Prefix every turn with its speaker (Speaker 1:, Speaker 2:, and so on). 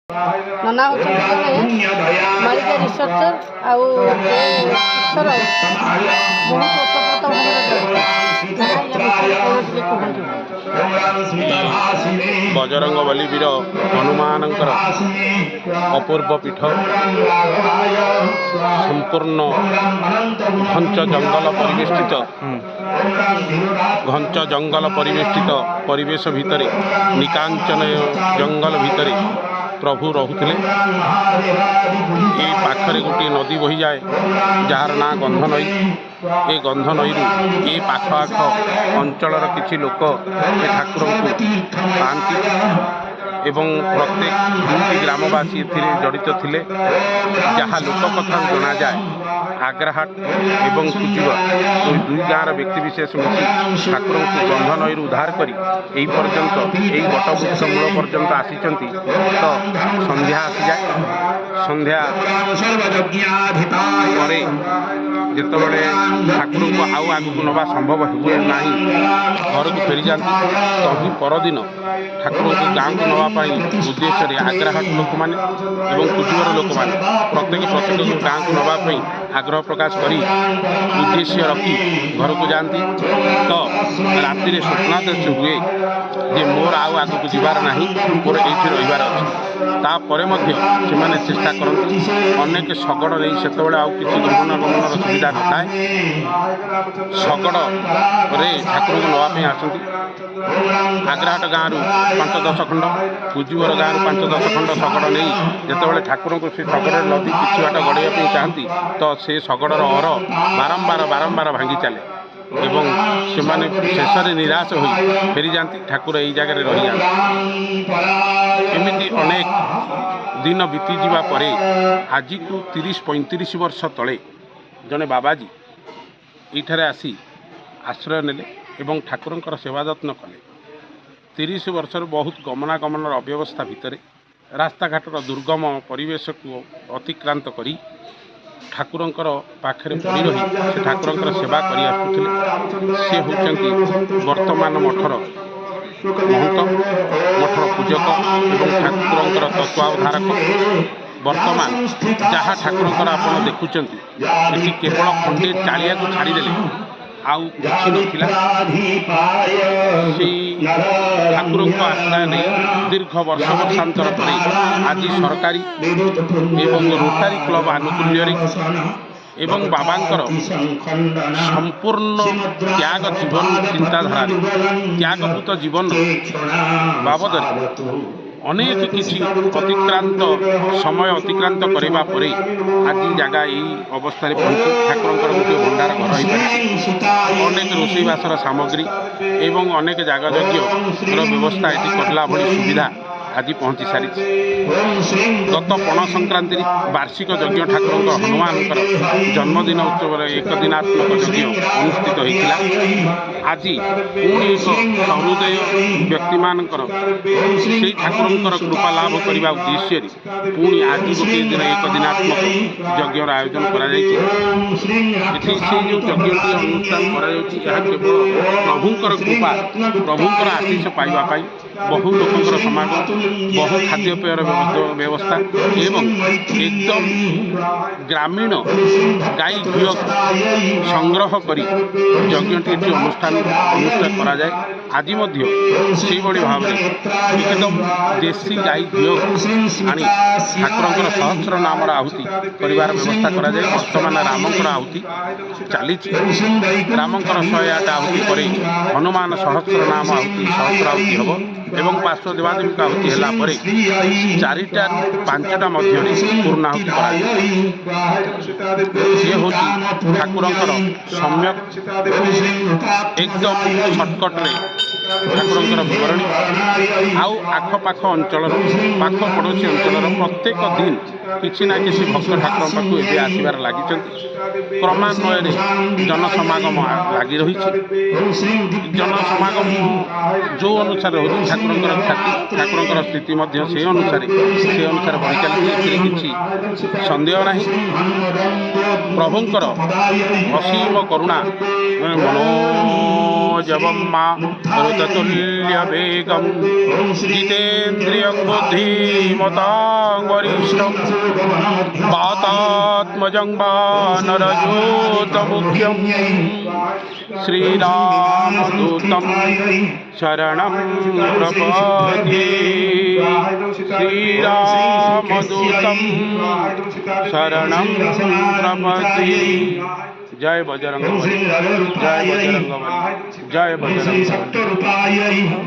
Speaker 1: ନନା ହେଉଛନ୍ତି ଜଣେ ମାଳିକା ରିସର୍ଚ୍ଚର ଆଉ ଟିଚର, ବହୁତ ଓତପ୍ରୋତ ଭାବରେ ଜଡ଼ିତ। ନନା, ୟା ବିଷୟରେ କ'ଣ ଟିକେ କୁହନ୍ତୁ।
Speaker 2: ବଜରଙ୍ଗ ବଲି ବୀର ହନୁମାନଙ୍କର ଅପୂର୍ବ ପୀଠ। ସମ୍ପୂର୍ଣ୍ଣ ଘଞ୍ଚ ଜଙ୍ଗଲ ପରିବେଷ୍ଟିତ, ଘଞ୍ଚ ଜଙ୍ଗଲ ପରିବେଷ୍ଟିତ ପରିବେଶ ଭିତରେ, ନିକାଞ୍ଚନ ଜଙ୍ଗଲ ଭିତରେ ପ୍ରଭୁ ରହୁଥିଲେ। ଏଇ ପାଖରେ ଗୋଟିଏ ନଦୀ ବହିଯାଏ, ଯାହାର ନାଁ ଗନ୍ଧ ନଈ। ଏ ଗନ୍ଧ ନଈରୁ ଏ ପାଖ ଆଖ ଅଞ୍ଚଳର କିଛି ଲୋକ ଏ ଠାକୁରଙ୍କୁ ପାଆନ୍ତି ଏବଂ ପ୍ରତ୍ୟେକ ଦୁଇଟି ଗ୍ରାମବାସୀ ଏଥିରେ ଜଡ଼ିତ ଥିଲେ। ଯାହା ଲୋକ କଥାରୁ ଜଣାଯାଏ, ଆଗ୍ରାହାଟ ଏବଂ କୁଜିବର ଦୁଇ ଦୁଇ ଗାଁର ବ୍ୟକ୍ତିବିଶେଷ ମିଶି ଠାକୁରଙ୍କୁ ଗନ୍ଧ ନଈରୁ ଉଦ୍ଧାର କରି ଏହି ପର୍ଯ୍ୟନ୍ତ, ଏହି ବଟବୃକ୍ଷ ମୂଳ ପର୍ଯ୍ୟନ୍ତ ଆସିଛନ୍ତି। ତ ସନ୍ଧ୍ୟା ଆସିଯାଏ। ସନ୍ଧ୍ୟା ପରେ ଯେତେବେଳେ ଠାକୁରଙ୍କୁ ଆଉ ଆଗକୁ ନେବା ସମ୍ଭବ ହୁଏ ନାହିଁ, ଘରକୁ ଫେରିଯାଆନ୍ତି। ତହିଁ ପରଦିନ ଠାକୁରଙ୍କୁ ଗାଁକୁ ନେବା ପାଇଁ ଉଦ୍ଦେଶ୍ୟରେ ଆଗ୍ରାହାଟ ଲୋକମାନେ ଏବଂ କୁଜିବର ଲୋକମାନେ ପ୍ରତ୍ୟେକ ପ୍ରତ୍ୟେକଙ୍କୁ ଗାଁକୁ ନେବା ପାଇଁ ଆଗ୍ରହ ପ୍ରକାଶ କରି, ଉଦ୍ଦେଶ୍ୟ ରଖି ଘରକୁ ଯାଆନ୍ତି। ତ ରାତିରେ ସ୍ୱପ୍ନାଦେଶ ହୁଏ ଯେ ମୋର ଆଉ ଆଗକୁ ଯିବାର ନାହିଁ, ମୋର ଏଇଠି ରହିବାର ଅଛି। ତାପରେ ମଧ୍ୟ ସେମାନେ ଚେଷ୍ଟା କରନ୍ତି ଅନେକ ଶଗଡ଼ ନେଇ। ସେତେବେଳେ ଆଉ କିଛି ଗମନାଗମନର ସୁବିଧା ନଥାଏ। ଶଗଡ଼ରେ ଠାକୁରଙ୍କୁ ନେବା ପାଇଁ ଆସନ୍ତି। ଆଗ୍ରାହାଟ ଗାଁରୁ 5-10 ଖଣ୍ଡ, କୁଜିବର ଗାଁରୁ 5-10 ଖଣ୍ଡ ଶଗଡ଼ ନେଇ ଯେତେବେଳେ ଠାକୁରଙ୍କୁ ସେ ଶଗଡ଼ରେ ଲଦି କିଛି ବାଟ ଗଡ଼େଇବା ପାଇଁ ଚାହାନ୍ତି, ତ ସେ ଶଗଡ଼ର ଅର ବାରମ୍ବାର ବାରମ୍ବାର ଭାଙ୍ଗି ଚାଲେ ଏବଂ ସେମାନେ ଶେଷରେ ନିରାଶ ହୋଇ ଫେରିଯାଆନ୍ତି। ଠାକୁର ଏଇ ଜାଗାରେ ରହିଯାଆନ୍ତି। ଏମିତି ଅନେକ ଦିନ ବିତିଯିବା ପରେ ଆଜିକୁ 30-35 ବର୍ଷ ତଳେ ଜଣେ ବାବାଜୀ ଏଇଠାରେ ଆସି ଆଶ୍ରୟ ନେଲେ ଏବଂ ଠାକୁରଙ୍କର ସେବା ଯତ୍ନ କଲେ। 30 ବର୍ଷରୁ ବହୁତ ଗମନାଗମନର ଅବ୍ୟବସ୍ଥା ଭିତରେ, ରାସ୍ତାଘାଟର ଦୁର୍ଗମ ପରିବେଶକୁ ଅତିକ୍ରାନ୍ତ କରି ଠାକୁରଙ୍କର ପାଖରେ ପଡ଼ି ରହି ସେ ଠାକୁରଙ୍କର ସେବା କରି ଆସୁଥିଲେ। ସେ ହେଉଛନ୍ତି ବର୍ତ୍ତମାନ ମଠର ମହନ୍ତ, ମଠର ପୂଜକ ଏବଂ ଠାକୁରଙ୍କର ତତ୍ତ୍ୱାବଧାରକ। ବର୍ତ୍ତମାନ ଯାହା ଠାକୁରଙ୍କର ଆପଣ ଦେଖୁଛନ୍ତି, ଏଠି କେବଳ ଖଣ୍ଡେ ଚାଳିଆକୁ ଛାଡ଼ିଦେଲେ ଆଉ କିଛି ନଥିଲା। ସେଇ ଠାକୁରଙ୍କ ଆଶ୍ରୟ ନେଇ ଦୀର୍ଘ ବର୍ଷ ବର୍ଷାନ୍ତର ପରେ ଆଜି ସରକାରୀ ଏବଂ ରୋଟାରୀ କ୍ଲବ ଆନୁକୂଲ୍ୟରେ ଏବଂ ବାବାଙ୍କର ସମ୍ପୂର୍ଣ୍ଣ ତ୍ୟାଗ ଜୀବନ ଚିନ୍ତାଧାରାରେ, ତ୍ୟାଗପୂତ ଜୀବନ ବାବଦରେ ଅନେକ କିଛି ଅତିକ୍ରାନ୍ତ ସମୟ ଅତିକ୍ରାନ୍ତ କରିବା ପରେ ଆଜି ଜାଗା ଏଇ ଅବସ୍ଥାରେ ପହଞ୍ଚି ଠାକୁରଙ୍କର ଗୋଟିଏ ଭଣ୍ଡାର ଘର ହୋଇପାରିଛି। ଅନେକ ରୋଷେଇବାସର ସାମଗ୍ରୀ ଏବଂ ଅନେକ ଯାଗଯଜ୍ଞର ବ୍ୟବସ୍ଥା ଏଠି କଲା ଭଳି ସୁବିଧା ଆଜି ପହଞ୍ଚି ସାରିଛି। ଗତ ପଣା ସଂକ୍ରାନ୍ତିରେ ବାର୍ଷିକ ଯଜ୍ଞ, ଠାକୁରଙ୍କ ହନୁମାନଙ୍କର ଜନ୍ମଦିନ ଉତ୍ସବରେ ଏକଦିନାତ୍ମକ ଯଜ୍ଞ ଅନୁଷ୍ଠିତ ହୋଇଥିଲା। ଆଜି ପୁଣି ଏକ ସହୃଦୟ ବ୍ୟକ୍ତିମାନଙ୍କର ସେଇ ଠାକୁରଙ୍କର କୃପା ଲାଭ କରିବା ଉଦ୍ଦେଶ୍ୟରେ ପୁଣି ଆଜି ଗୋଟିଏ ଦିନ ଏକଦିନାତ୍ମକ ଯଜ୍ଞର ଆୟୋଜନ କରାଯାଇଛି। ଏଠି ସେଇ ଯେଉଁ ଯଜ୍ଞଟି ଅନୁଷ୍ଠାନ କରାଯାଉଛି, ଏହା କେବଳ ପ୍ରଭୁଙ୍କର କୃପା, ପ୍ରଭୁଙ୍କର ଆଶିଷ ପାଇବା ପାଇଁ ବହୁ ଲୋକଙ୍କର ସମାଗମ, ବହୁ ଖାଦ୍ୟପେୟର ବ୍ୟବସ୍ଥା ଏବଂ ଏକଦମ ଗ୍ରାମୀଣ ଗାଈ ଘିଅ ସଂଗ୍ରହ କରି ଯଜ୍ଞଟି ଏଠି ଅନୁଷ୍ଠାନ କରାଯାଏ। ଆଜି ମଧ୍ୟ ସେଇଭଳି ଭାବରେ ଏକଦମ ଦେଶୀ ଗାଈ ଘିଅ ଆଣି ଠାକୁରଙ୍କର ସହସ୍ର ନାମର ଆହୁତି କରିବାର ବ୍ୟବସ୍ଥା କରାଯାଏ। ବର୍ତ୍ତମାନ ରାମଙ୍କର ଆହୁତି ଚାଲିଛି। ରାମଙ୍କର 108 ଆହୁତି ପରେ ହନୁମାନ ସହସ୍ର ନାମ ଆହୁତି, ସହସ୍ର ଆହୁତି ହେବ ଏବଂ ପାର୍ଶ୍ୱ ଦେବାଦେବୀଙ୍କ ଆହୁତି ହେଲା ପରେ 4ଟାରୁ 5ଟା ମଧ୍ୟରେ ପୂର୍ଣ୍ଣାହୁତି କରାଯିବ। ଇଏ ହେଉଛି ଠାକୁରଙ୍କର ସମ୍ୟକ ଏକଦମ ସର୍ଟକଟ୍ରେ ଠାକୁରଙ୍କର ବିବରଣୀ। ଆଉ ଆଖପାଖ ଅଞ୍ଚଳର, ପାଖ ପଡ଼ୋଶୀ ଅଞ୍ଚଳର ପ୍ରତ୍ୟେକ ଦିନ କିଛି ନା କିଛି ଭକ୍ତ ଠାକୁରଙ୍କ ପାଖକୁ ଏବେ ଆସିବାରେ ଲାଗିଛନ୍ତି। କ୍ରମାନ୍ୱୟରେ ଜନସମାଗମ ଲାଗି ରହିଛି। ଜନସମାଗମ ଯେଉଁ ଅନୁସାରେ ହେଉଛି, ଠାକୁରଙ୍କର ଖ୍ୟାତି, ଠାକୁରଙ୍କର ସ୍ଥିତି ମଧ୍ୟ ସେ ଅନୁସାରେ ବଢ଼ି ଚାଲିଛି। ଏଥିରେ କିଛି ସନ୍ଦେହ ନାହିଁ। ପ୍ରଭୁଙ୍କର ଅସୀମ କରୁଣା ମନୋଜବଂ ମନୋଜବಂ ମା ରୁତତୁଲ୍ୟ ବେଗಂ ଜିତେନ୍ଦ୍ରିୟଂ ବୁଦ୍ଧିମତାଂ ବରିଷ୍ଠಂ ବାତାତ୍ମଜଂ ବାନରଯୂତମୁଖ୍ୟಂ ଶ୍ରୀରାମଦୂतं ଶରଣं ପ୍ରପଦ୍ୟେ। ଶ୍ରୀରାମଦୂतं ଶରଣं ପ୍ରପଦ୍ୟେ। ଜୟ ବଜରଙ୍ଗ, ଜୟ ବଜରଙ୍ଗ, ଜୟ ବଜରଙ୍ଗ।